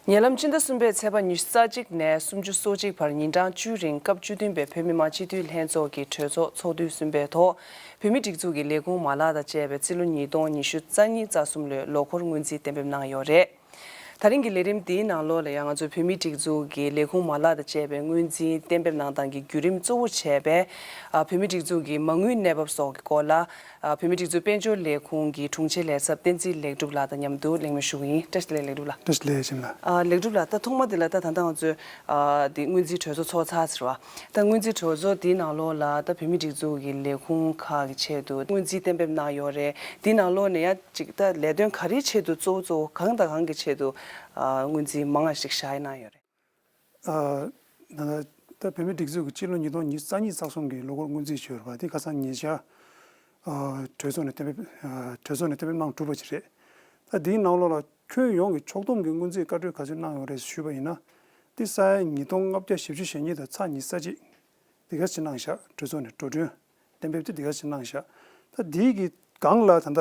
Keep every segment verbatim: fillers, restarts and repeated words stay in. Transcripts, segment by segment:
ཉེ་ལམ་སྤྱི་ཟླ་གསུམ་པའི་ཚེས་པ་ཉི་ཤུ་རྩ་གཅིག་ནས་སུམ་ཅུ་སོ་གཅིག་བར་ཉིན་གྲངས་བཅུའི་རིང་སྐབས་བཅུ་བདུན་པའི་བོད་མི་མང་སྤྱི་འཐུས་ལྷན་ཚོགས་ཀྱི་གྲོས་ཚོགས་ཚོགས་དུས་གསུམ་པའི་ཐོག་བོད་མིའི་སྒྲིག་འཛུགས་ཀྱི་ལས་ཁུངས་མ་ལག་དང་བཅས་པའི་རྩིས་ལོ་ཉིས་སྟོང་ཉི་ཤུ་རྩ་གཉིས་རྩ་གསུམ་ལོའི་ལོ་འཁོར་སྔོན་རྩིས་གཏན་འབེབས་གནང་ཡོད་རེད། ད་རིང་གི་ལས་རིམ་འདིའི་ནང་ལོགས་ལ་ཡང་ང་ཚོས་བོད་མིའི་སྒྲིག་འཛུགས་ཀྱི་ལས་ཁུངས་མ་ལག་དང་བཅས་པའི་སྔོན་རྩིས་གཏན་འབེབས་གནང་སྟངས་ཀྱི་བརྒྱུད་རིམ་གཙོ་བོ་བྱས་པའི་ཨ་བོད་མིའི་སྒྲིག་འཛུགས་ཀྱི་མ་དངུལ་གནས་བབ་སོགས་ཀྱི་སྐོར་ལ་ཨ་བོད་མིའི་སྒྲིག་འཛུགས་དཔལ་འབྱོར་ལས་ཁུངས་ཀྱི་དྲུང་ཆེ་ལས་ཚབ་བསྟན་འཛིན་ལེགས་གྲུབ་ལགས་དང་མཉམ་དུ་གླེང་མོལ་ཞུ་གི་ཡིན། བཀྲ་ཤིས་བདེ་ལེགས། ལེགས་གྲུབ་ལགས། བཀྲ་ཤིས་བདེ་ལེགས། ཞིམ་ལགས། ཨ་ལེགས་གྲུབ་ལགས། ད་ཐོག་མ་དེ་ལ་ད་ད་ལྟ་ང་ཚོས་ཨ་དེ་སྔོན་རྩིས་གྲོས་ཚོགས་ཚོགས་ཚར་ཟེར་བ། ད་སྔོན་རྩིས་གྲོས་ཚོགས་དེའི་ནང་ལོགས་ལ་ད་བོད་མིའི་སྒྲིག་འཛུགས་ཀྱི་ལས་ཁུངས་ཁག་གི་ཆེད་དུ་སྔོན་རྩིས་གཏན་འབེབས་གནང་ཡོད་རེད། དེའི་ནང་ལོགས་ནས་ཡང་ཅིག་ད་ལས་དོན་ག་རེའི་ཆེད་དུ་གཙོ་བོ་གཙོ་བོ་གང་དང་གང་གི་ཆེད་དུ་ཨ་སྔོན་རྩིས་མང་བ་ཞིག་བཞག་གནང་ཡོད་རེད། ཨ་ད་ད་བོད་མིའི་སྒྲིག་འཛུགས་ཀྱི་སྤྱི་ལོ་ཉིས་སྟོང་ཉི་ཤུ་རྩ་གཉིས་རྩ་གསུམ་གྱི་ལོ་འཁོར་སྔོན་རྩིས་ཞུ་བ་དེ་ཁ་སང་ཉེ་ཆར་ཨ་གྲོས་ཚོགས་ནས་གཏན་འབེབས་ཨ་གྲོས་ཚོགས་ནས་གཏན་འབེབས་གནང་གྲུབ་པ་ཅིག་རེད། ད་དེའི་ནང་ལོགས་ལ་ཁྱོན་ཡོངས་ཀྱི་ཕྱོགས་བསྡོམས་ཀྱི་སྔོན་རྩིས་བཀའ་འཁྲོལ་ག་ཚོད་གནང་ཡོད་རེད་ཞུས་པ་ཡིན་ན། དེ་ས་ཡ་ཉིས་སྟོང་ལྔ་བརྒྱ་བཞི་བཅུ་ཞེ་གཉིས་དང་ཚེག་ཉི་ཤུ་རྩ་གཅིག་དེ་ག་ཅིག་གནང་བཞག་གྲོས་ཚོགས་ནས་འགྲོ་གྲོན་གཏན་འབེབས་དེ་དེ་ག་ཅིག་གནང་བཞག་ད་དེའི་གི་སྒང་ལ་ད་ལྟ་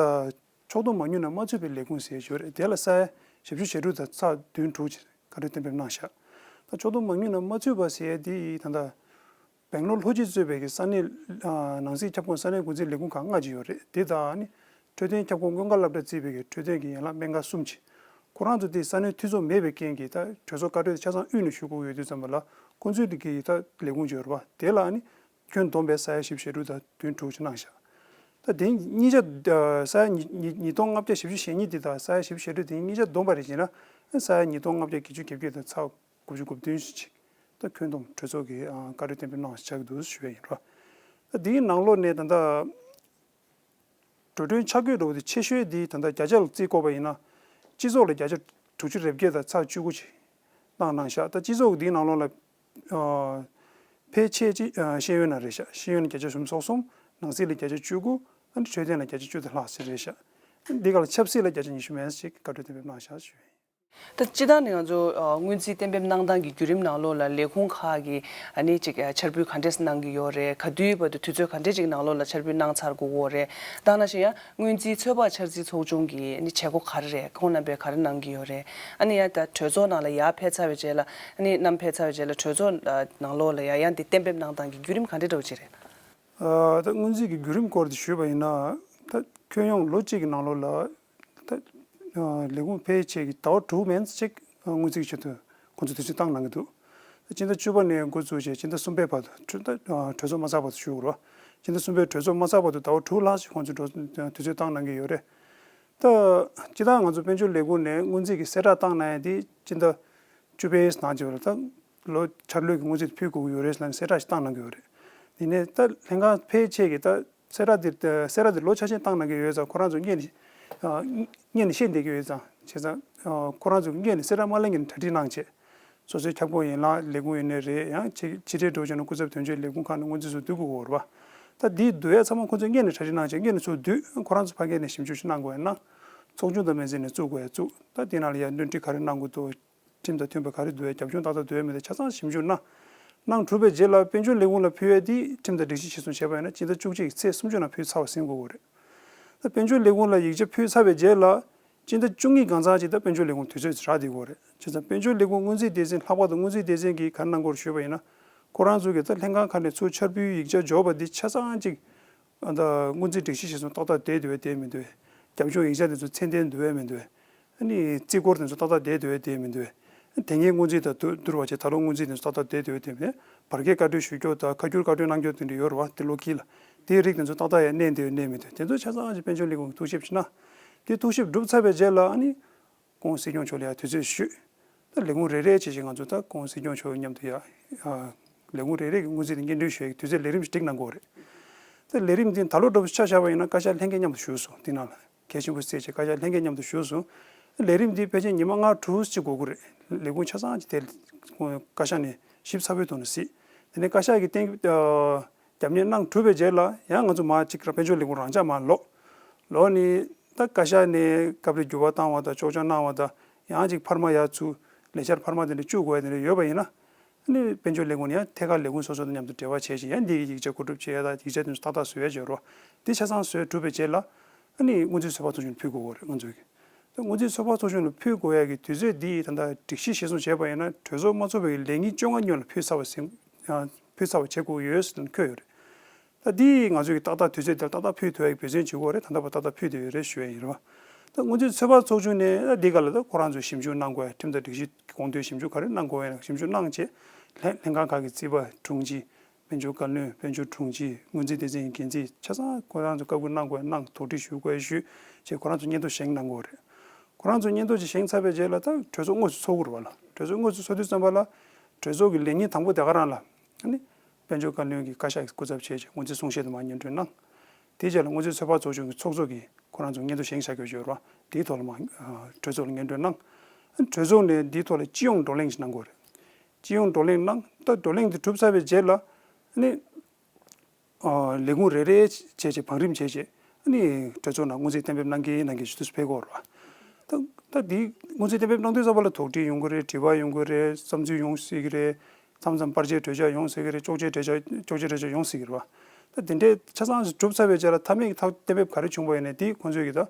ཕྱོགས་བསྡོམས་མ་དངུལ་ནང་མ་ཚུད་པའི་ལས་ཁུངས་ཟེར་ཡས་ཡོད་རེད། དེ་ལ་ས་ཡ་བཞི་བཅུ་ཞེ་དྲུག་དང་ཚེག་བདུན་དྲུག་ཅིག་བཀའ་འཁྲོལ་གཏན་འབེབས་གནང་བཞག་ད་ཕྱོགས་བསྡོམས་མ་དངུལ་ནང་མ་ཚུད་པ་ཟེར་ཡས་དེ་ད་ལྟ་སྦེང་ལོར་ལྷོ་སྤྱི་གཙོས་པའི་གི་ས་གནས་ཨ་ནང་སྲིད་ཁྱབ་ཁོངས་ས་གནས་འགོ་འཛིན་ལས་ཁུངས་ཁག་ལྔ་ཅིག་ཡོད་རེད། དེ་དག་ནི་འཕྲོད་བསྟེན་ཁྱབ་ཁོངས་སྔོན་ཁ་སློབ་གྲྭ་གཙོས་པའི་གི་འཕྲོད་བསྟེན་གྱི་ཡན་ལག་སྨན་ཁང་གསུམ་ཅིག་ཁོ་རང་ཚོ་དེ་ས་གནས་འཐུས་ཚང་མེད་པའི་རྐྱེན་གྱིས་ད་གྲོས་ཚོགས་བཀའ་འཁྲོལ་དེ་ཆ་ཚང་དབུས་ནས་ཞུ་དགོས་ཡོད་དུས་ཙམ་པ་ལ་ཁོ་ཚོའི་གི་ད་ལས་ཁུངས་ཅིག་ཡོད་རེད་པ། དེ་ལ་ནི་ཁྱོན་བསྡོམས་པའི་ས་ཡ་བཞི་བཅུ་ཞེ་དྲུག་དང་བདུན་དྲུག་ཅིག་གནང་བཞག་ད་དེ་གཉིས་ཆ་ཨ་ས་ཡ་ཉིས་ཉིས་ཉིས་སྟོང་ལྔ་བརྒྱ་བཞི་བཅུ་ཞེ་གཉིས་དེ་དང་ས་ཡ་བཞི་བཅུ་ཞེ་དྲུག་དེ་གཉིས་ཆ་བསྡོམས་པ་རེད་བྱས་ན་ས་ཡ་ཉིས་སྟོང་ལྔ་བརྒྱ་བརྒྱད་ཅུ་གྱ་བརྒྱད་དང་ཚེག་དགུ་བཅུ་གོ་བདུན་ཞིག་ད་ཁྱོན་བསྡོམས་གྲོས་ཚོགས་ཀྱིས་ཨ་བཀའ་འཁྲོལ་གཏན་འབེབས་གནང་བཞག་འདུག་ཞུ་བ་ཡིན་རོ། ད་དེའི་ནང་ལོགས་ནས་ད་ལྟ་འགྲོ་གྲོན་ཆ་བགོས་འགྲོ་བ་དེ་ཆེ་ཤོས་དེ་ད་ལྟ་བརྒྱ་ཆ་ལ་རྩིས་བཀོད་པ་ཡིན་ན་སྤྱི་ཚོགས་ལ་བརྒྱ་ཆ་དྲུག་ཅུ་རེ་བརྒྱད་དང་ཚེག་བཅུ་དགུ་ཞིག་བཏང་གནང་བཞག་ད་སྤྱི་ཚོགས་ཀྱི་དེའི་ནང་ལོགས་ལ་ཨ་ཕལ་ཆེར་ཅིག་ཨ་ཤེས་ཡོན་ལ་རེད་ཤག་ཤེས་ཡོན་ལ་བརྒྱ་ཆ་སུམ་ཅུ་སོ་གསུམ། ནང་སྲིད་ལ་བརྒྱ་ཆ་བཅུ་དགུ། ཨ་ནི་འཕྲོད་བསྟེན་ལ་བརྒྱ་ཆ་བཅུ་དེ་ལྷག་ཙམ་རེད་ཤག་འདི་ག་ལ་ཆབ་སྲིད་ལ་བརྒྱ་ཆ་ཉི་ཤུ་མན་ཙམ་ཞིག་བཀའ་འཁྲོལ་གཏན་འབེབས་གནང་བཞག་ཞུ་ཡིན། ད་སྤྱིར་བཏང་ནས་ང་ཚོ་ཨ་སྔོན་རྩིས་གཏན་འབེབས་གནང་སྟངས་ཀྱི་བརྒྱུད་རིམ་ནང་ལོགས་ལ་ལས་ཁུངས་ཁག་གིས་ཨ་ནི་ཅིག་ཨ་འཆར་འབུལ་ག་འདྲས་གནང་གི་ཡོད་རེད། ག་དུས་བར་དུ་དུས་ཚོད་ག་འདྲས་ཅིག་ནང་ལོགས་ལ་འཆར་འབུལ་གནང་ཚར་དགོས་ཀྱི་ཡོད་རེད། ད་ནང་བཞིན་ཡང་སྔོན་རྩིས་ཚོད་དཔག་འཆར་རྩིས་ཚོགས་ཆུང་གི་ཨ་ནི་བྱེད་སྒོ་ག་རེ་རེད། ཁོང་རྣམ་པས་ག་རེ་གནང་གི་ཡོད་རེད། ཨ་ནི་ཡང་ད་གྲོས་ཚོགས་ནང་ལ་ཡར་ཕེབས་ཚར་བའི་རྗེས་ལ་ཨ་ནི་བསྣམས་ཕེབས་ཚར་བའི་རྗེས་ལ་གྲོས་ཚོགས་ནང་ལོགས་ལ་ཡང་ཡང་དེ་གཏན་འབེབས་གནང་སྟངས་ཀྱི་བརྒྱུད་རིམ་ག་འདྲས་འདྲ་བོ་ཅིག་རེད། ཨ་ད་སྔོན་རྩིས་ཀྱི་བརྒྱུད་རིམ་སྐོར་དེ་ཞུས་པ་ཡིན་ན། ད་ཁྱོན་ཡོངས་ལོ་གཅིག་གི་ནང་ལོགས་ལ་ད་ཨ་ལས་ཁུངས་ཕལ་ཆེར་གྱིས་ཟླ་བ་དྲུག་མན་ཙམ་ཅིག་ཨ་སྔོན་རྩིས་ཀྱི་ཆེད་དུ་ཁོང་ཚོས་དུས་ཚོད་བཏང་གནང་གི་འདུག་ད་སྤྱི་ཟླ་བཅུ་པ་ནས་འགོ་བཙུགས་བྱས་སྤྱི་ཟླ་གསུམ་པའི་བར་དུ་གྲོས་ཨ་གྲོས་ཚོགས་མ་ཚར་བར་དུ་ཞུ་དགོས་རེད་བ། སྤྱི་ཟླ་གསུམ་པའི་གྲོས་ཚོགས་མ་ཚར་བར་དུ་ཟླ་བ་དྲུག་ལྷག་ཅིག་ཁོང་ཚོས་འགྲོ་དུས་ཚོད་བཏང་གནང་གི་ཡོད་རེད། ད་སྤྱིར་བཏང་ང་ཚོ་དཔལ་འབྱོར་ལས་ཁུངས་ནས་སྔོན་རྩིས་ཀྱི་གསལ་བསྒྲགས་བཏང་གནང་ཡ་དེ་སྤྱི་ཟླ་བཅུ་པའི་ནང་ཅིག་ལ་ད་ལོ་འཆར་ལོའི་གི་སྔོན་རྩིས་ཕུལ་དགོས་ཀྱི་ཡོད་རེད་ཟེར་ནས་གསལ་བསྒྲགས་ཤིག་བཏང་གནང་གི་ཡོད་རེད། དེ་ནས་ད་ལྷན་ཁང་ཕལ་ཆེར་གྱིས་ད་གསལ་བསྒྲགས་དེ་གསལ་བསྒྲགས་དེ་ལོ་ཆ་ཆེན་བཏང་གནང་གི་ཡོད་ཙང་ཁོ་རང་ཚོ་སྔོན་ནས་ཨ་སྔོན་ནས་ཤེས་བསྡད་ཀྱི་ཡོད་ཙང་བྱས་ཙང་ཨ་ཁོ་རང་ཚོ་སྔོན་ནས་གསལ་བསྒྲགས་མ་གླེང་གི་ནས་གྲ་སྒྲིག་གནང་བྱས། སོ་སོའི་ཁྱབ་ཁོངས་ཡན་ལག་ལས་ཁུངས་ཡིན་ནའི་རེད། ཡང་ཕྱི་ཕྱི་འབྲེལ་འགྲོ་བྱས་ན་སྐུ་ཚབ་དོན་གཅོད་ལས་ཁུངས་ཁག་ནས་སྔོན་རྩིས་ཚུར་བསྡུ་དགོས་ཀྱི་ཡོད་རེད་པ། ད་དེའི་བསྡུ་ཡས་ཚང་མ་ཁོ་ཚོས་སྔོན་ནས་གྲ་སྒྲིག་གནང་བྱས་སྔོན་ནས་ཚུར་བསྡུས། ཁོ་རང་ཚོ་ཕ་གི་ནས་ཞིབ་འཇུག་ཞིག་གནང་དགོས་ཡ་ན། ཚོགས་ཆུང་དང་མ་འཛིན་ནས་བཙུགས་དགོས་ཡ་བཙུགས། ད་དེ་ནང་ལ་ཡ་བློ་འདྲི་ག་རེ་གནང་དགོས་འདུག་ཁྲིམས་དང་མཐུན་པ་ག་རེ་འདུག་ཡ། རྒྱབ་ལྗོངས་ཏག་ཏག་འདུག་ཡ་མེད་དེ་ཆ་ཚང་ཞིབ་འཇུག་གནང་། གནང་གྲུབ་པའི་རྗེས་ལ་དཔལ་འབྱོར་ལས་ཁུངས་ལ་ཕུལ་ཡ་དེ་ཁྲིམས་དང་སྒྲིག་གཞི་གཞིར་བཟུང་བྱས་པ་ཡིན་ན་སྤྱི་ཟླ་བཅུ་གཅིག་གི་ཚེས་སུམ་ཅུ་ནང་ཕུལ་ཚར་བ་ཟིན་དགོས་ཀྱི་རེད། ད་དཔལ་འབྱོར་ལས་ཁུངས་ལ་ཡིག་ཆ་ཕུལ་ཚར་བའི་རྗེས་ལ་སྤྱི་ཟླ་བཅུ་གཉིས་གང་ཚང་ཅིག་ད་དཔལ་འབྱོར་ལས་ཁུངས་དུས་ཚོད་རག་བསྡད་ཀྱི་ཡོད་རེད། བྱས་ཙང་དཔལ་འབྱོར་ལས་ཁུངས་སྔོན་རྩིས་སྡེ་ཚན་ལྷག་པར་དུ་སྔོན་རྩིས་སྡེ་ཚན་གྱིས་ག་རེ་གནང་དགོས་རེད་ཞུས་པ་ཡིན་ན། ཁོ་རང་ཚོ་གིས་ད་ལྷན་ཁང་ཁག་ནས་ཚུར་འཆར་འབུལ་ཡིག་ཆ་འབྱོར་བ་འདི་ཆ་ཚང་ཅིག་ཨ་ད་སྔོན་རྩིས་སྒྲིག་གཞི་གཞིར་བཟུང་ཏག་ཏག་བསྡད་འདུག་བསྡད་མི་འདུག་རྒྱབ་ལྗོངས་ཡིག་ཆ་དེ་ཚོ་མཚན་ལྡན་འདུག་མི་འདུག་ཨ་ནི་རྩིས་སྐོར་དེ་ཚོ་ཏག་ཏག་བསྡད་འདུག་བསྡད་མི་འདུག་དེ་སྔའི་སྔོན་རྩིས་དང་བསྡུར་བ་བྱས་ད་ལོ་སྔོན་རྩིས་དེ་ཚོ་ཏག་ཏག་བསྡད་འདུག་བསྡད་མི་འདུག་བར་བརྒལ་བཀའ་འཁྲོལ་ཞུ་རྒྱུ་དང་ཁ་བསྒྱུར་བཀའ་འཁྲོལ་གནང་རྒྱུ་དེ་འདྲ་ཡོད་རེད་བ། དེ་ལོ་དཀྱིལ་ལ་དེའི་རིགས་དེ་ཚོ་ཏག་ཏག་ཡང་གནས་འདུག་གནས་མི་འདུག་དེ་ཚོ་ཆ་ཚང་ཅིག་དཔལ་འབྱོར་ལས་ཁུངས་ཀྱིས་ཐུགས་ཞིབ་ཞིག་གནང་། དེ་ཐུགས་ཞིབ་གྲུབ་ཚར་བའི་རྗེས་ལ་ཨ་ནི་སྐུ་ངོ་སྲིད་སྐྱོང་མཆོག་ལ་ཡང་དུས་ཚོད་ཞུས། ད་ལས་ཁུངས་རེ་རེ་བྱས་བྱས་ང་ཚོ་ད་སྐུ་ངོ་སྲིད་སྐྱོང་མཆོག་མཉམ་དུ་ཡ་ཨ་ལས་ཁུངས་རེ་རེ་གི་སྔོན་རྩིས་དེ་སྙན་སྒྲོན་ཞུ་ཡ་གི་དུས་ཚོད་ལས་རིམ་ཞིག་སྒྲིག་གནང་དགོས་རེད། ད་ལས་རིམ་འདི་ད་ལོ་འདྲ་པོ་ཆ་བཞག་པ་ཡིན་ན་བཀའ་ཤག་ལྷན་རྒྱས་མཉམ་དུ་བཞུགས་སོང་། དེ་ནང་ལ་གལ་ཆེན་པོ་བརྩིས་བྱས་བཀའ་ཤག་ལྷན་རྒྱས་མཉམ་དུ་བཞུགས་སོང་། ལས་རིམ་འདི་ཕལ་ཆེར་ཉི་མ་ལྔ་དྲུག་ཅིག་འགོར་གི་རེད། ལས་ཁུངས་ཆ་ཚང་ཅིག་དེ་བཀའ་ཤག་ནས་ཞིབ་ཚགས་པོའི་ཐོག་ནས་གཟིགས། དེ་ནས་བཀའ་ཤག་གིས་གཏན་རྒྱབ་གནས་གནང་གྲུབ་པའི་རྗེས་ལ་ཡང་ང་ཚོ་མར་ཅིག་དཔལ་འབྱོར་ལས་ཁུངས་རང་འཇགས་མར་ལོག་ལོག་ནས་ད་བཀའ་ཤག་ནས་སྐབས་རེ་འགྱུར་བ་བཏང་བ་དང་ཆོག་མཆན་གནང་བ་དང་ཡང་ཅིག་འཕར་མ་ཡར་ཚུར་ལས་འཆར་འཕར་མ་དེ་འདྲ་བཅུག་དགོས་ཡ་དེ་འདྲ་ཡོད་པ་ཡིན་ན། ཨ་ནི་དཔལ་འབྱོར་ལས་ཁུངས་ནས་ཡང་ཐད་ཀར་ལས་ཁུངས་སོ་སོ་དང་མཉམ་དུ་འབྲེལ་བ་བྱས་ཤིང་ཡང་འདི་གི་ཡིག་ཆ་གོ་སྒྲུབ་བྱེད་ཡ་དང་ཡིག་ཆ་དེ་ཚོ་ཏག་ཏག་བཟོ་ཡ་བྱེད་རོགས། འདི་ཆ་ཚང་བཟོས་གྲུབ་པའི་རྗེས་ལ་ཨ་ནི་སྔོན་རྩིས་ཚོད་དཔག་ཚོགས་ཆུང་ཕུལ་དགོས་རེད་ང་ཚོས་ཀྱི། སྔོན་རྩིས་ཚོད་དཔག་ཚོགས་ཆུང་ལ་ཕུལ་དགོས་ཡ་གི་དུས་ཚོད་འདི་ད་ལྟ་སྒྲིག་གཞི་གཞིར་བཟུང་བྱས་པ་ཡིན་ན་གྲོས་ཚོགས་མ་ཚོགས་པའི་ལས་ཉིན་བཅོ་ལྔ་སྔོན་ལ་ཕུལ་ཚར་བ་ཟིན། ཕུལ་ཚར་བ་བྱེད་དགོས་ཡོད་ཟེར་ནས་འཁོད་ཡོད་རེད། ད་འདི་ང་ཚོས་ཀྱི་ཏག་ཏག་དུས་ཚོད་དེར་ཏག་ཏག་ཕུལ་ཐུབ་ཡ་གི་འབད་བརྩོན་བྱེད་དགོས་རེད། ད་ལྟ་བར་ཏག་ཏག་ཕུལ་བསྡད་ཡོད་རེད་ཞུ་ཡ་ཡིན་རེད་བ། ད་སྔོན་རྩིས་ཚོད་དཔག་ཚོགས་ཆུང་ནས་ད་འདི་ག་ལ་ད་ཁོ་རང་ཚོས་ཞིབ་འཇུག་གནང་དགོས་ཡ། ཁྲིམས་དང་སྒྲིག་གཞི་དགོངས་དོན་ཞིབ་འཇུག་ག་རེ་གནང་དགོས་ཡ་ན་ཞིབ་འཇུག་གནང་བྱས། ལྷན་ལྷན་ཁང་ཁག་གི་རྩིས་པ་དྲུང་ཆེ། དཔལ་འབྱོར་བཀའ་བློན། དཔལ་འབྱོར་དྲུང་ཆེ། སྔོན་རྩིས་སྡེ་ཚན་གྱི་འགན་འཛིན་ཆ་ཚང་ཁོ་རང་ཚོ་བཀའ་བཀོད་གནང་དགོས་ཡ་གནང་། དོགས་འདྲི་ཞུ་དགོས་ཡ་ཞུས་བྱས་ཁོ་རང་ཚོ་སྙན་ཐོ་བཞེངས་གནང་དགོས་རེད། ཁོ་རང་ཚོ་སྙན་ཐོ་ཅིག་བཞེངས་ཚར་བའི་རྗེས་ལ་ད་གྲོས་ཚོགས་དངོས་སུ་ཚོགས་དགོས་རེད་བ་ལ། གྲོས་ཚོགས་དངོས་སུ་ཚོགས་དུས་ཙམ་པ་ལ་གྲོས་ཚོགས་ཀྱི་ལས་ཉིན་དང་པོ་དེ་ག་རང་ལ་ཨ་ནི་དཔལ་འབྱོར་བཀའ་བློན་གྱིས་བཀའ་ཤག་གི་སྐུ་ཚབ་བྱས་བྱས་སྔོན་རྩིས་གསུང་བཤད་དུ་མར་སྙན་སྒྲོན་གནང་། དེའི་རྗེས་ལ་སྔོན་རྩིས་ཚོད་དཔག་ཚོགས་ཆུང་གི་ཚོགས་གཙོ་གིས་ཁོ་རང་ཚོ་སྙན་ཐོ་བཞེངས་བཞག་རྒྱུ་ཡོད་རེད་བ། དེའི་ཐོག་ལ་མར་ཨ་གྲོས་ཚོགས་ལ་སྙན་སྒྲོན་གནང་། ཨ་ནི་གྲོས་ཚོགས་ནས་འདིའི་ཐོག་ལ་སྤྱི་ཡོངས་བགྲོ་གླེང་ཞིག་གནང་དགོས་རེད། སྤྱི་ཡོངས་བགྲོ་གླེང་གནང་། ད་བགྲོ་གླེང་དེ་གྲུབ་ཚར་བའི་རྗེས་ལ་ཨ་ནི། ཨ་ལས་ཁུངས་རེ་རེ་བྱས་བྱས་བང་རིམ་བྱས་བྱས་ཨ་ནི་གྲོས་ཚོགས་ནང་སྔོན་རྩིས་གཏན་འབེབས་གནང་གིན་གནང་གིན་ཞུ་དུས་སུ་ཕེབས་ཀྱི་ཡོད་རེད་བ། ད་ད་འདི་སྔོན་རྩིས་གཏན་འབེབས་གནང་དུས་ཙམ་པ་ལ་དོགས་འདྲི་ཡོང་གི་རེད། དྲི་བ་ཡོང་གི་རེད། བསམ་ཚུལ་ཡོང་སྲིད་ཀྱི་རེད། མཚམས་མཚམས་པར་ཆས་གྲོས་འཆར་ཡོང་སྲིད་ཀྱི་རེད། ཅོག་ཆའི་གྲོས་འཆར་ཅོག་ཆའི་གྲོས་འཆར་ཡོང་སྲིད་ཀྱི་རེད་བ། ད་དེ་འདྲའི་ཆ་ཚང་ཞིག་གྲུབ་ཚར་བའི་རྗེས་ལ་མཐའ་མའི་ཐག་གཏན་འབེབས་ག་རེ་བྱུང་བ་ཡིན་ནའི་དེ་ཁོང་ཚོས་ཀྱི་ད།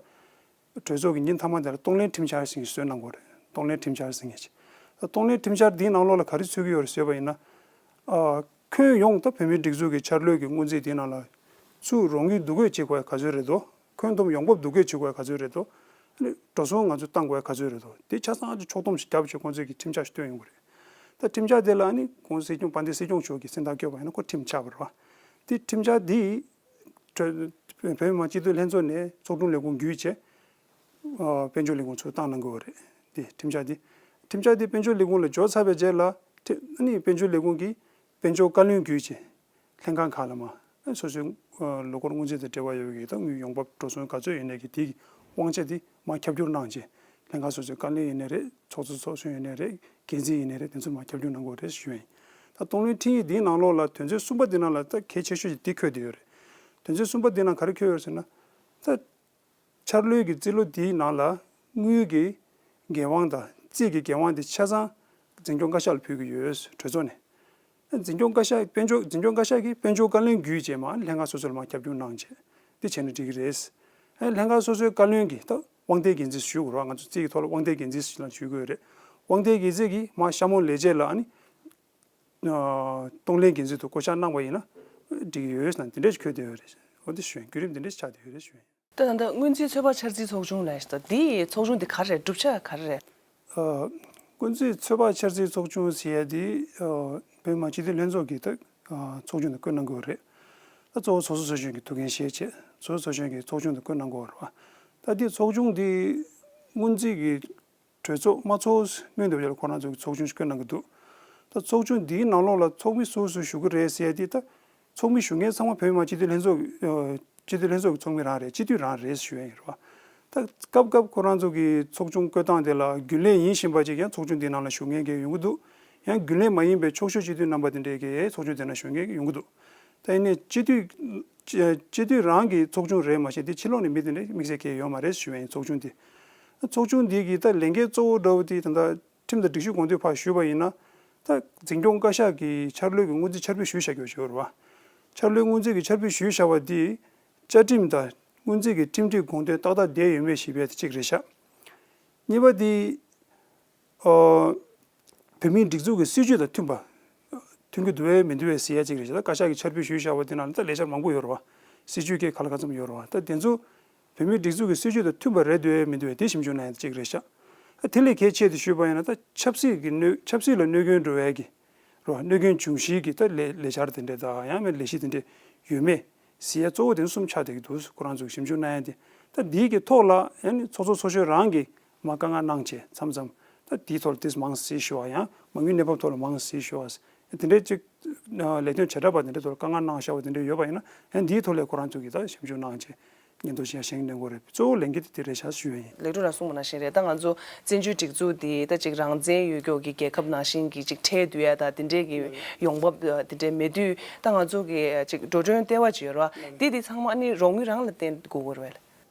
གྲོས་ཚོགས་ཀྱི་ཉིན་མཐའ་མ་དེ་ལ་གཏོང་ལེན་ཁྲིམས་འཆར་ཟེར་མཁན་ཞིག་བཟོས་གནང་དགོས་རེད། གཏོང་ལེན་ཁྲིམས་འཆར་ཟེར་མཁན་ཞིག་ད་གཏོང་ལེན་ཁྲིམས་འཆར་འདིའི་ནང་ལོགས་ལ་ག་རེ་ཚུད་ཀྱི་ཡོད་རེད་ཟེར་བ་ཡིན་ན། ཨ་ཁྱོན་ཡོངས་ད་བོད་མིའི་སྒྲིག་འཛུགས་ཀྱི་འཆར་ལོས་ཀྱི་སྔོན་རྩིས་འདིའི་ནང་ལ་ཚུར་རོགས་དངུལ་བསྡུ་འགོད་བྱེད་དགོས་ཡ་ག་ཚོད་རེད་དོ། ཁྱོན་བསྡོམས་ཡོང་འབབ་བསྡུ་འགོད་བྱེད་དགོས་ཡ་ག་ཚོད་རེད་དོ། ཨ་ནི་འགྲོ་སོང་ང་ཚོས་བཏང་དགོས་ཡ་ག་ཚོད་རེད་དོ། དེ་ཆ་ཚང་ཅིག་ཕྱོགས་བསྡོམས་ཤིག་བརྒྱབ་བྱས་ཁོང་ཚོས་ཀྱི་ཁྲིམས་འཆར་ཞིག་བཏོན་ཡོང་གི་རེད། ད་ཁྲིམས་འཆར་དེ་ལ་ཨ་ནི་གོང་སྲིད་སྐྱོང་དཔལ་ལྡན་སྲིད་སྐྱོང་མཆོག་གིས་གཟེངས་རྟགས་བསྐྱོན་པ་ཡིན་ན་ཁོ་ཁྲིམས་ཆགས་པ་རེད་བ། དེ་ཁྲིམས་འཆར་འདི་གྲོས་བོད་མི་མང་སྤྱི་འཐུས་ལྷན་ཚོགས་ནས་ཚོགས་དྲུང་ལས་ཁུངས་བརྒྱུད་བྱས། ཨ་དཔལ་འབྱོར་ལས་ཁུངས་ཚུར་བཏང་གནང་དགོས་པ་རེད། དེ་ཁྲིམས་འཆར་འདི། ཁྲིམས་འཆར་འདི་དཔལ་འབྱོར་ལས་ཁུངས་ལ་འབྱོར་ཚར་བའི་རྗེས་ལ་ཁྲི་ཨ་ནི་དཔལ་འབྱོར་ལས་ཁུངས་ཀྱིས་དཔལ་འབྱོར་བཀའ་བློན་བརྒྱུད་བྱས། ལྷན་ཁང་ཁག་ལ་མར་ཨ་སོ་སོའི་ཨ་ལོ་འཁོར་སྔོན་རྩིས་དང་འབྲེལ་བ་ཡོད་པའི་ད་དངུལ་ཡོང་འབབ་འགྲོ་སོང་ག་ཚོད་ཡོད་ནའི་གི་དེའི་དབང་ཆ་འདི་མར་ཁྱབ་བསྒྱུར་གནང་བྱས། ལྷན་ཁང་སོ་སོའི་བཀའ་བློན་ཡིན་ནའི་རེད། ཚོགས་གཙོ་ཚོགས་གཞོན་ཡིན་ནའི་རེད། འགན་འཛིན་ཡིན་ནའི་རེད། དེ་ཚོ་མར་ཁྱབ་བསྒྱུར་གནང་དགོས་རེད་ཞུ་ཡ་ཡིན། ད་གཏོང་ལེན་ཁྲིམས་ཡིག་འདིའི་ནང་ལོགས་ལ་དོན་ཚན་གསུམ་པ་འདི་ནང་ལ་ད་གལ་ཆེ་ཤོས་ཤིག་འདི་འཁོད་བསྡད་ཡོད་རེད། དོན་ཚན་གསུམ་པ་འདི་ནང་ག་རེ་འཁོད་ཡོད་རེད་ཟེར་ན། ད་འཆར་ལོའི་གི་རྩིས་ལོ་འདིའི་ནང་ལ་དངུལ་གྱི་འགན་དབང་དང་རྩིས་ཀྱི་འགན་དབང་དེ་ཆ་ཚང་འཛིན་སྐྱོང་བཀའ་ཤག་ལ་ཕུལ་གྱི་ཡོད་གྲོས་ཚོགས་ནས། འཛིན་སྐྱོང་བཀའ་ཤག་དཔལ་འབྱོར་འཛིན་སྐྱོང་བཀའ་ཤག་གིས་དཔལ་འབྱོར་བཀའ་བློན་བརྒྱུད་བྱས་མར་ལྷན་ཁང་སོ་སོ་ལ་མར་ཁྱབ་བསྒྱུར་གནང་བྱས། འདི་བྱས་ན་འགྲིག་གི་རེད། ལྷན་ཁང་སོ་སོའི་བཀའ་བློན་གྱིས་ད་དབང་ལྡན་འགན་འཛིན་ཞུ་དགོས་རེད་བ། ང་ཚོ་རྩིས་ཀྱི་ཐོག་ལ་དབང་ལྡན་འགན་འཛིན་ཞིག་ལ་ཞུ་དགོས་རེད། དབང་ལྡན་འགན་འཛིན་གྱིས་མར་གཤམ་འོག་ལས་བྱེད་ལ་ཨ་ནི། ཨ་གཏོང་ལེན་འགན་འཛིན་དུ་བསྐོ་བཞག་གནང་བ་ཡིན་ན་འགྲིག་གི་ཡོད་ཟེར་ན་དེ་འདྲ་ཞིག་འཁོད་བསྡད་ཡོད་རེད། འོ་འདི་ཞུ་ཡིན། བརྒྱུད་རིམ་འདི་འདྲ་ཞིག་ཆགས་བསྡད་ཡོད་རེད་ཞུ་ཡིན། ད་ད་ལྟ་སྔོན་རྩིས་ཚོད་དཔག་འཆར་རྩིས་ཚོགས་ཆུང་ལབ་ཡ་ཞིག་འདུག་འདི་ཚོགས་ཆུང་འདི་ག་རེ་རེད། གྲུབ་ཆ་ག་རེ་རེད། ཨ་སྔོན་རྩིས་ཚོད་དཔག་འཆར་རྩིས་ཚོགས་ཆུང་ཟེར་ཡ་འདི་ཨ་བོད་མི་མང་སྤྱི་འཐུས་ལྷན་ཚོགས་ཀྱིས་ད་ཨ་ཚོགས་ཆུང་དུ་བསྐོས་གནང་དགོས་རེད། ད་གཙོ་བོ་ཚོགས་གཙོ་ཚོགས་གཞོན་གྱི་ཐུགས་འགན་བཞེས་བྱས་ཚོགས་གཙོ་ཚོགས་གཞོན་གྱིས་ཚོགས་ཆུང་དུ་བསྐོས་གནང་དགོས་རེད་བ། ད་འདི་ཚོགས་ཆུང་འདི་སྔོན་རྩིས་ཀྱི་གྲོས་ཚོགས་མ་ཚོགས་སྔོན་དུ་བར་ལ་ཁོ་རང་ཚོ་གི་ཚོགས་ཆུང་ཞིག་བསྐོས་གནང་གི་འདུག་ད་ཚོགས་ཆུང་འདིའི་ནང་ལོགས་ལ་ཚོགས་མི་སུ་སུ་ཞུགས་ཀྱི་རེད་ཟེར་ཡ་དེ་ད་ཚོགས་མི་ཞུགས་མཁན་ཚང་མ་བོད་མི་མང་སྤྱི་འཐུས་ལྷན་ཚོགས་ཀྱི་ཨ་སྤྱི་འཐུས་ལྷན་ཚོགས་ཀྱི་ཚོགས་མི་རང་རེད། སྤྱི་འཐུས་རང་རེད་ཞུ་ཡ་ཡིན་རེད་བ། ད་སྐབས་སྐབས་ཁོ་རང་ཚོ་གི་ཚོགས་ཆུང་བསྐོས་སྟངས་དེ་ལ་རྒྱུན་ལས་ཡིན་བཞིན་པ་ཅིག་ཡང་ཚོགས་ཆུང་འདིའི་ནང་ལ་ཞུགས་མཁན་གྱི་ཡོང་གི་འདུག་ཡང་རྒྱུན་ལས་མ་ཡིན་པའི་ཕྱོགས་བཞུགས་སྤྱི་འཐུས་རྣམ་པ་དེ་འདྲས་ཀྱིས་ཚོགས་ཆུང་དེ་ན་ཞུགས་མཁན་ཡོང་གི་འདུག་ད་ཡིན་ནའི་སྤྱི་འཐུས་སྤྱི་འཐུས་རང་གི་ཚོགས་ཆུང་རེད་མ་གཞི་དེ་ཕྱི་ལོགས་ནས་མི་དེ་འདྲས་དམིགས་བསལ་གྱི་ཡོད་མ་རེད་ཞུ་ཡ་ཡིན། ཚོགས་ཆུང་དེ་ཚོགས་ཆུང་འདི་གི་ད་ལས་འགན་གཙོ་བོ་འདྲ་བོ་དེ་ད་ལྟ་ཁྲིམས་དང་སྒྲིག་གཞི་དགོངས་དོན་ཕར་ཞུས་པ་ཡིན་ན། ད་འཛིན་སྐྱོང་བཀའ་ཤག་གི་འཆར་ལོའི་གི་སྔོན་རྩིས་འཆར་འབུལ་ཞུས་བཞག་རྒྱུ་ཞིག་ཡོད་རེད་བ། འཆར་ལོའི་སྔོན་རྩིས་ཀྱི་འཆར་འབུལ་ཞུས་བཞག་པ་འདི་བཅའ་ཁྲིམས་དང་སྔོན་རྩིས་ཀྱི་ཁྲིམས་སྒྲིག་དགོངས་དོན་ཏག་ཏག་བསྡད་ཡོད་མེད་ཞེས་པའི་གཅིག་རེད་ཤག་གཉིས་པ་འདི། ཨ་བོད་མིའི་སྒྲིག་འཛུགས་ཀྱི་སྲིད་བྱུས་དང་མཐུན་པ། མཐུན་གྱི་འདུག་བས་མི་འདུག་བས་ཟེར་ཡ་གཅིག་རེད་ཤག་ད་བཀའ་ཤག་གིས་འཆར་འབུལ་ཞུས་བཞག་པ་དེ་ནང་ལ་ད་ལས་འཆར་མང་པོ་ཡོད་རེད་བ། སྲིད་བྱུས་ཀྱི་ག་ལ་ག་ཚོད་ཡོད་རེད་བ། ད་དེ་ཚོ་བོད་མིའི་སྒྲིག་འཛུགས་ཀྱི་སྲིད་བྱུས་དང་མཐུན་པ་རེད་འདུག་བས་མི་འདུག་བས་དེ་ཞིབ་འཇུག་གནང་ཡ་གཅིག་རེད་ཤག་ཨ་དེ་ལས་གལ་ཆེ་དེ་ཞུས་པ་ཡིན་ན་ད་ཆབ་སྲིད་ཀྱི་གནོད་ཆབ་སྲིད་ལ་གནོད་སྐྱོན་འགྲོ་བའི་གི་རོ། གནོད་སྐྱོན་འབྱུང་གཞིའི་གི་ད་ལས་ལས་འཆར་དེ་འདྲས་དང་ཡང་མིན་ལས་གཞི་དེ་འདྲས་ཡོད་མེད་ཟེར་ཡ་གཙོ་བོ་དེ་གསུམ་ཆགས་བསྡད་ཀྱི་འདུག་ཁོ་རང་ཚོས་ཞིབ་འཇུག་གནང་ཡ་དེ། ད་འདིའི་གི་ཐོག་ལ་ཡང་ནི་ཚོགས་གཙོ་ཚོགས་གཞོན་རང་གིས་མར་བཀའ་མངགས་གནང་བྱས་མཚམས་མཚམས་ད་འདིའི་ཐོག་ལ་དེ་མང་གཟིགས་ཞུ་བ་ཡང་མ་དངུལ་གནས་བབ་ཐོག་ལ་མང་གཟིགས་ཞུ་བ་དེ་འདྲས་ཅིག་ལས་དོན་བྱེ་བྲག་པ་དེ་འདྲས་ཐོག་ལ་བཀའ་མངགས་གནང་བཞག་པ་དེ་འདྲས་ཡོད་པ་ཡིན་ན་ཡང་འདིའི་ཐོག་ལ་ཁོ་རང་ཚོས་གི་ད་ཞིབ་འཇུག་གནང་བྱས། མཉམ་དུ་བཞེངས་བཞེངས་གནང་དགོས་རེད། གཙོ་བོ་ལས་འགན་དེ་དེ་རེད་ཤག་ཞུ་ཡ་ཡིན། ལེགས་གྲུབ་ལགས་གསུངས་པ་ནང་བཞིན་རེད། ད་ང་ཚོ་བཙན་བྱོལ་སྒྲིག་འཛུགས་འདི་ད་ཅིག་རང་བཙན་ཡོད་མཁན་གྱི་རྒྱལ་ཁབ་ནང་བཞིན་གྱི་ཅིག་ཁྲལ་བསྡུ་ཡ་ད་དེ་འདྲས་ཀྱི་ཡོང་འབབ་དེ་འདྲས་མེད་དུས་ད་ང་ཚོ་གི་ཅིག་འགྲོ་གྲོན་ལྟེ་བ་ཅིག་ཡོད་རེད་བ། འདི་འདི་ཚང་མ་ནི་རོགས་དངུལ་རང་ལ་བརྟེན་དགོས་ཀྱི་རེད་བས།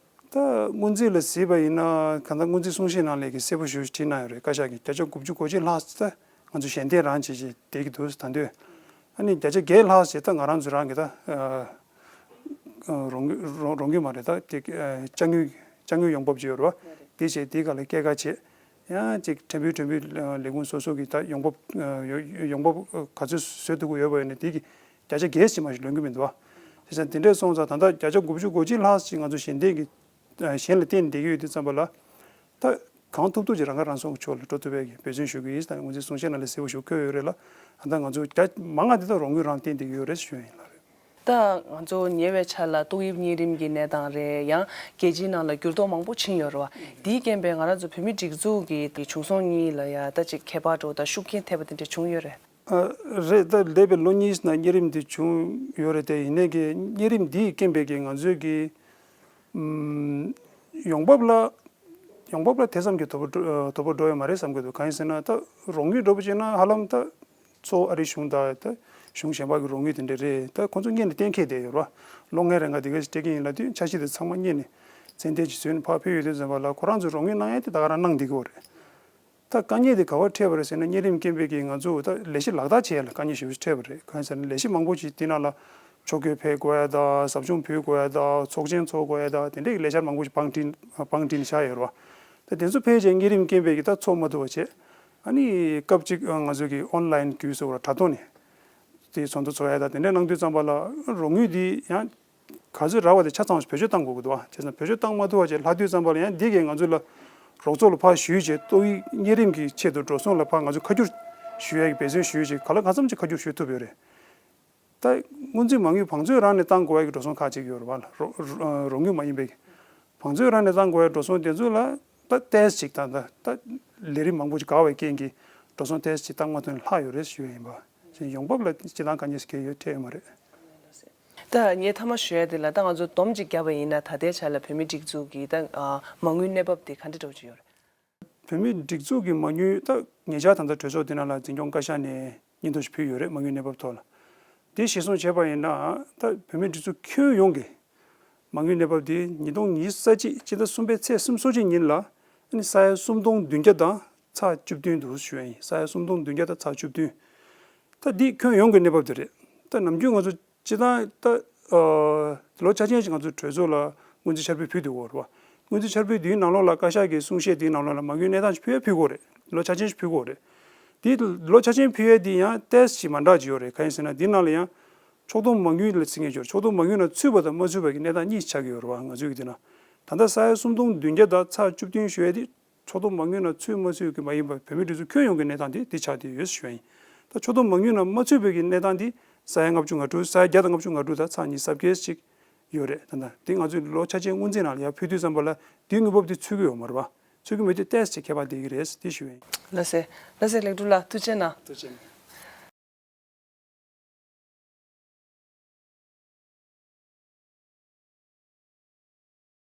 ད་སྔོན་རྩིས་ལ་གཟིགས་པ་ཡིན་ན་གང་ལྟར་སྔོན་རྩིས་གསུང་བཤད་ནང་ལས་ཀྱི་གསལ་པོ་ཞེ་པོ་ཅིག་བྲིས་གནང་ཡོད་རེད། བཀའ་ཤག་གིས་བརྒྱ་ཆ་དགུ་བཅུ་གོ་གཅིག་ལྷག་ཙམ་ད་ང་ཚོ་ཞལ་འདེབས་རང་བྱས་བྱས་བསྡད་ཀྱི་འདུག་ད་འདོད། ཨ་ནི་བརྒྱ་ཆ་བརྒྱད་ལྷག་ཙམ་ད་ང་རང་ཚོ་རང་གི་ད་ཨ་ཨ་རོགས་དངུལ་རོགས་རོགས་དངུལ་མ་རེད། ད་དེ་ཨ་ཅ་དངུལ་ཅ་དངུལ་ཡོང་འབབ་ཅིག་ཡོད་རེད་བ། དེ་བྱས་དེའི་སྒང་ལ་སྐྱེད་ཀ་བྱས། ཡང་ཅིག་ཕྲན་བུ་ཕྲན་བུ་ལས་ཁུངས་སོ་སོ་གི་ད་ཡོང་འབབ་ཡོང་འབབ་ག་ཚོད་བཟོ་ཐུབ་ཀྱི་ཡོད་པ་ཡིན་ན་དེ་གི་བརྒྱ་ཆ་བརྒྱད་ཙམ་མ་ཞིག་ལོན་གྱི་མི་འདུག་བ། བྱས་ཙང་དེ་འདྲས་སོང་ཙང་ད་ལྟ་བརྒྱ་ཆ་དགུ་བཅུ་གོ་གཅིག་ལྷག་ཅིག་ང་ཚོ་གཞན་སྡེ་གི་གཞན་ལ་བརྟེན་བསྡད་ཀྱི་ཡོད་དུས་ཙམ་པ་ལ། ད་གང་ཐུབ་ཐུབ་ཅིག་རང་ཁ་རང་གསོ་གི་ཕྱོགས་ལ་འགྲོ་ཐུབ་པའི་གི་འབད་བརྩོན་ཞུ་གི་ཡིན་ཟེར་ནས་ངོས་འཛིན་གསུང་བཤད་ནང་ལ་གསལ་པོ་ཞིག་འཁོད་ཡོད་རེད་ལ། ད་ལྟ་ང་ཚོ་བརྒྱ་མང་བ་དེ་དག་རོགས་དངུལ་རང་བརྟེན་བསྡད་ཀྱི་ཡོད་རེད་ཞུ་ཡ་ཡིན་ལ་རེད། ད་ང་ཚོ་ཉེ་བའི་ཆར་ལ་ཏོག་དབྱིབས་གཉན་རིམས་ཀྱི་གནས་སྟངས་རེད། ཡང་རྒྱལ་སྤྱིའི་ནང་ལ་འགྱུར་ལྡོག་མང་པོ་ཕྱིན་ཡོད་རེད་བ། དེའི་རྐྱེན་པས་ང་རང་ཚོ་བོད་མིའི་སྒྲིག་འཛུགས་ཀྱི་དེ་བྱུང་སོང་གཉིས་ལ་ཡ་ད་ཅིག་ཁྱད་པར་འགྲོ་ད་ཤུགས་རྐྱེན་ཐེབས་པ་དེ་འདྲ་བྱུང་ཡོད་རེད། ཨ། རེད། ད་འདས་པའི་ལོ་གཉིས་ནང་གཉན་རིམས་དེ་བྱུང་ཡོད་རེད་དེ། ཡིན་ནའི་གི་གཉན་རིམས་འདིའི་རྐྱེན་པས་གི་ང་ཚོའི་གི་ཨམ། ཡོང་འབབ་ལ་ཡོང་འབབ་ལ་དེ་ཙམ་གྱི་དོ་ཕོག་འགྲོ་དོ་ཕོག་འགྲོ་ཡོད་མ་རེད་བསམ་གྱི་འདུག་གང་ཡིན་ཟེར་ན་ད་རོགས་དངུལ་འགྲོ་པོ་བྱས་ན་ཧ་ལམ་ད་གཙོ་བོ་ཨ་རིའི་གཞུང་དང་ད་གཞུང་གཞན་པ་གི་རོགས་དངུལ་དེ་འདྲ་རེད། ད་ཁོང་ཚོ་སྔོན་ནས་གཏན་འཁེལ་བསྡད་ཡོད་རེད་བ། ལོ་ལྔའི་རིང་ག་དེ་ག་ཞིག་སྤྲད་ཀྱི་ཡིན་ལབ་དུས་འཆར་གཞི་དེ་ཚང་མ་སྔོན་ནས་ཚད་ལྡན་ཅིག་བཟོས་ནས་ཕར་ཕུལ་ཡོད་དུས་ཙམ་པ་ལ་ཁོ་རང་ཚོས་རོགས་དངུལ་གནང་ཡ་དེ་ད་ག་རང་གནང་བསྡད་ཀྱི་ཡོད་རེད། ད་དཀའ་ངལ་དེ་ག་པར་འཕྲད་པ་རེད་ཟེར་ན། གཉན་རིམས་རྐྱེན་པས་ཀྱིས་ང་ཚོ་ད་ལས་གཞི་ལག་བསྟར་བྱེད་ཡ་ལ་དཀའ་ངལ་ཞེ་པོ་ཅིག་འཕྲད་པ་རེད། གང་ཡིན་ཟེར་ན་ལས་གཞི་མང་པོ་ཅིག་དེ་ནང་ལ་ཕྱོགས་བསྐྱོད་ཕེབས་དགོས་ཡ་དང་། ཟབ་སྦྱོང་ཕུལ་དགོས་ཡ་དང་། ཚོགས་ཆེན་ཚོགས་དགོས་ཡ་དང་། དེ་འདྲའི་ལས་འཆར་མང་པོ་ཞིག་བང་བསྒྲིགས་བང་བསྒྲིགས་ནས་བཞག་ཡོད་རེད་བ། ད་དེ་ཚོ་ཕལ་ཆེར་གཉན་རིམས་རྐྱེན་པས་ཀྱིས་ད་ཚོགས་མ་ཐུབ་པ་བྱས། ཨ་ནི་སྐབས་གཅིག་ང་ཚོ་གི་ཨོན་ལའིན་བརྒྱུད་ཟེར་བ་དྲ་ཐོག་ནས་དེ་ཚོགས་འདུ་ཚོགས་ཡ་དང་དེ་འདྲ་གནང་དུས་ཙམ་པ་ལ་རོགས་དངུལ་འདི་ཡང་ག་ཚོད་རག་པ་དེ་ཆ་ཚང་བེད་སྤྱོད་གཏང་དགོས་ཀྱི་འདུག་བ། བྱས་ཙང་བེད་སྤྱོད་གཏང་མ་ཐུབ་པ་བྱས་ལྷག་དུས་ཙམ་པ་ལ་ཡང་འདི་གས་ང་ཚོ་ལ་རོགས་ཚོགས་ལ་ཕར་ཞུས་བྱས་ཏོག་དབྱིབས་གཉན་རིམས་ཀྱི་ཆེད་དུ་འགྲོ་སོང་ལ་ཕར་ང་ཚོ་ཁ་བསྒྱུར་ཞུ་ཡས་ཀྱི་འབད་བརྩོན་ཞུས་བྱས་ག་ལ་གང་འཚམ་ཅིག་ཁ་བསྒྱུར་ཞུ་ཐུབ་ཡོད་རེད། ད་སྔོན་རྩིས་མ་དངུལ་བང་མཛོད་རང་ནས་གཏང་དགོས་ཡས་ཀྱི་འགྲོ་སོང་ཁག་ཅིག་ཡོད་རེད་བ། རོགས་རོགས་དངུལ་མ་ཡིན་པའི་བང་མཛོད་རང་ནས་གཏང་དགོས་ཡས་འགྲོ་སོང་དེ་ཚོ་ལ་ད་ཏོག་ཙམ་ཅིག་ད་ད་ད་ལས་རིམ་མང་པོ་ཅིག་འགག་པའི་རྐྱེན་གྱིས་འགྲོ་སོང་ཏོག་ཙམ་ཅིག་བཏང་མ་ཐུབ་ནས་ལྷག་ཡོད་རེད་ཞུ་ཡས་ཡིན་པ། ཡོང་འབབ་ལ་སྤྱིར་བཏང་དཀའ་ངལ་ཞིག་གང་ཡང་འཕྲད་ཡོད་མ་རེད། ད་ངས་མཐའ་མ་ཞུ་ཡ་དེ་ལ་ད་ང་ཚོ་སྡོམ་གཅིག་བརྒྱབ་པ་ཡིན་ན་ད་ལྟའི་ཆ་ལ་བོད་མིའི་སྒྲིག་འཛུགས་ཀྱི་ད་ཨ་མ་དངུལ་གནས་བབ་དེ་ག་འདྲ་འདྲ་བོ་ཅིག་ཡོད་རེད། བོད་མིའི་སྒྲིག་འཛུགས་ཀྱི་མ་དངུལ་ད་ཉེ་ཆར་ད་ལྟ་གྲོས་ཚོགས་འདི་ནང་ལ་འཛིན་སྐྱོང་བཀའ་ཤག་ནས་སྙན་ཐོ་ཞིག་ཕུལ་ཡོད་རེད། མ་དངུལ་གནས་བབ་ཐོག་ལ། དེ་གཞིར་བཟུང་བྱས་པ་ཡིན་ན་ད་བོད་མིའི་སྒྲིག་འཛུགས་ཁྱོན་ཡོངས་ཀྱི་མ་དངུལ་གནས་བབ་དེ་ཉིས་སྟོང་ཉི་ཤུ་རྩ་གཅིག་སྤྱི་ཟླ་གསུམ་པའི་ཚེས་སུམ་ཅུ་སོ་གཅིག་ཉིན་ལ་ཨ་ནི་ས་ཡ་སུམ་སྟོང་བདུན་བརྒྱ་དང་ཚེག་བཅུ་བདུན་འདུག་ཞུ་ཡ་ཡིན། ས་ཡ་སུམ་སྟོང་བདུན་བརྒྱ་དང་ཚེག་བཅུ་བདུན། ད་འདི་ཁྱོན་ཡོངས་ཀྱི་གནས་བབ་དེ་རེད། ད་ནམ་རྒྱུན་ང་ཚོ་སྤྱིར་བཏང་ད་ཨ་ལོ་འཆར་ཅན་ཞིག་ང་ཚོ་གྲོས་ཚོགས་ལ་སྔོན་རྩིས་འཆར་འབུལ་ཕུལ་བསྡད་ཡོད་རེད་བ། སྔོན་རྩིས་འཆར་འབུལ་འདིའི་ནང་ལོགས་ལ་བཀའ་ཤག་གི་གསུང་བཤད་འདིའི་ནང་ལོགས་ལ་མ་དངུལ་གནས་སྟངས་ཤིག་ཕུལ་ཡ་ཕུལ་དགོས་རེད། ལོ་འཆར་ཅན་ཞིག་ཕུལ་དགོས་རེད། འདི་ལོ་འཆར་ཅན་ཕུལ་ཡ་འདི་ཡང་ཏོག་ཙམ་ཞིག་མ་འདྲ་ཅིག་ཡོད་རེད། གང་ཡིན་ཟེར་ན་འདི་ནང་ལ་ཡང་ཕྱོགས་བསྡོམས་མ་དངུལ་ལ་ཟེར་མཁན་ཅིག་ཡོད་རེད། ཕྱོགས་བསྡོམས་མ་དངུལ་ནང་ཚུད་པ་དང་མ་ཚུད་པ་གི་གནས་སྟངས་གཉིས་ཆགས་ཀྱི་ཡོད་རེད་བ། ང་ཚོའི་གི་འདི་ན་ད་ལྟ་ས་ཡ་སུམ་སྟོང་བདུན་བརྒྱ་དང་ཚེག་བཅུ་བདུན་ཞུ་ཡ་འདི་ཕྱོགས་བསྡོམས་མ་དངུལ་ནང་ཚུད་མ་ཚུད་ཀྱི་མ་ཡིན་པར་བོད་མིའི་སྒྲིག་འཛུགས་ཁྱོན་ཡོངས་ཀྱི་གནས་སྟངས་དེ་འདི་ཆགས་བསྡད་ཡོད་ཞུ་ཡ་ཡིན། ད་ཕྱོགས་བསྡོམས་མ་དངུལ་ནང་མ་ཚུད་པའི་གི་གནས་སྟངས་འདི་ས་ཡ་ལྔ་བཅུ་ང་དྲུག་ས་ཡ་བརྒྱ་དང་ལྔ་བཅུ་ང་དྲུག་དང་ཚེག་ཉི་ཤུ་རྩ་བརྒྱད་ཅིག་ཡོད་རེད། ད་ལྟ་འདི་ང་ཚོས་ལོ་འཆར་ཅན་སྔོན་རྩིས་ནང་ལ་ཡར་ཕུལ་དུས་ཙམ་པ་ལ་འདིའི་དངུལ་འབབ་འདི་ཚུད་ཀྱི་ཡོད་མ་རེད་པ། ཚུད་ཀྱི་མེད་དུས་ཏོག་ཙམ་ཅིག་ཁྱད་པར་འདུག་གི་རེད་འདི་ཞུ་ཡ་ཡིན། ལགས་སེ། ལགས་སེ་ལེགས་གྲུབ་ལགས་ཐུགས་རྗེ་གནང་། ཐུགས་རྗེ་གནང་།